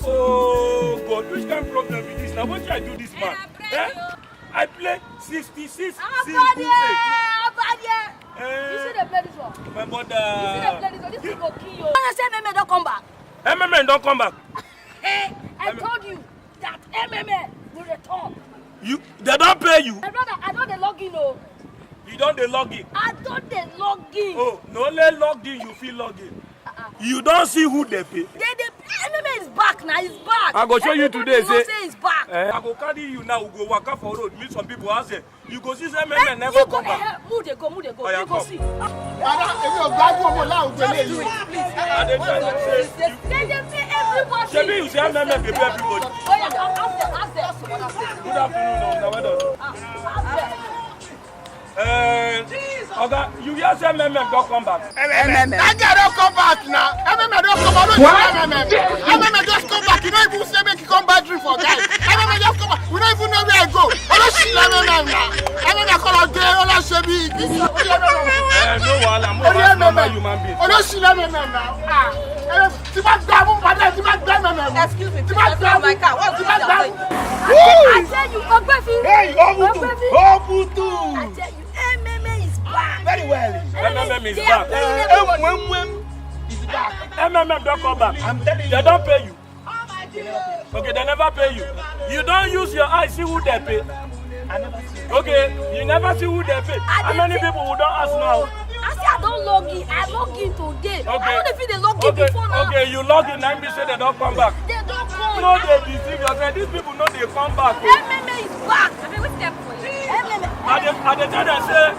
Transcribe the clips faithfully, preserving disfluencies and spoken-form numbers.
Oh God, which kind problem be this? Now what I do this man? Eh? I play sixty-six single. Abadie! Abadie! You see, eh, they play this one. My brother. You see, they play this one. This thing go kill you. You say M M A don come back? M M A don come back. Hey, I told you that M M A will return. You, they don pay you? My brother, I don dey log in o. You don dey log in? I don dey log in. Oh, na only log in you fit log in. Uh-uh. You don see who they pay? They dey, M M A is back now, it's back. I go show you today, say it's back. Eh, I go carry you now, we go waka for road, meet some people, ask them. You go see say M M A never come back. Move dey go, move dey go. Oya, you go come. See. Baba, èmi ò gbádùn ọmọ láwùjọ eléyìí. Just do it, please. I dey tell you say you. They dey pay everybody. Shebi you say M M A dey pay everybody. Oya, ask them, ask them. Good afternoon, una well done. Ah, ask them. Eh, Oga, you hear say M M A don come back? M M A. That guy don come back now. M M A don come back. No, what? M M A. M M A just come back. You no even say make you come buy drink for guy. M M A just come back. We don't even know where I go. Olóṣì ni M M A now. M M A kọ́ lọ dé, ó lọ ṣe bí. Eh, no wahala, mo bá normal human being. Olóṣì ni M M A now. Ah, eh, tí bá gba mú padà, tí bá gba M M A. Excuse me, please, that's not my car. What's this you're saying? I tell you, Ogbefi. Hey, Obutu, Ogbefi. Obutu. I tell you, M M A is back. Very well. M M A is back. They are paying everybody. Eh, em, em, em. Is back. M M A don come back. I'm telling you. They don pay you. Okay, they never pay you. You don use your eye see who they pay? I never see. Okay, you never see who they pay. How many people we don ask now? I say I don log in. I log in today. Okay. I no dey fit dey log in before now. Okay, you log in, na im be say they don come back. They don come. No dey deceive yourself. These people no dey come back o. M M A is back. I mean, wetin dey happen for you? M M A. I dey, I dey tell them say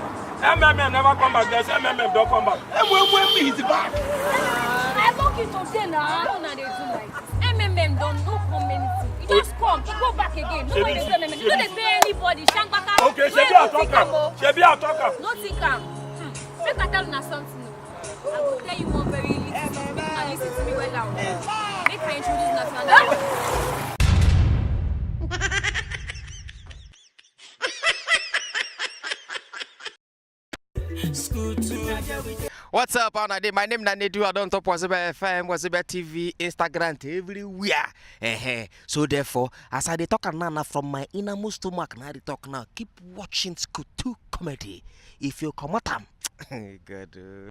M M A never come back. They say M M A don come back. M M A is back. I log in today now. How una dey do like this? M M A don no come anything. You just come, you go back again. No one dey do M M A. You no dey pay anybody. Shangbaka. Okay, shebi I talk am. Shebi I talk am. No think am. Hmm. Make I tell una something o. I go tell you one very little something. Make una listen to me well now. Make I introduce una to another. What's up, how una dey? My name na Nedu. I don top Wazobia F M, Wazobia T V, Instagram, everywhere. Eh, eh. So therefore, as I dey talk am now, na from my innermost stomach na I dey talk now. Keep watching School two comedy. If you comot am, God o.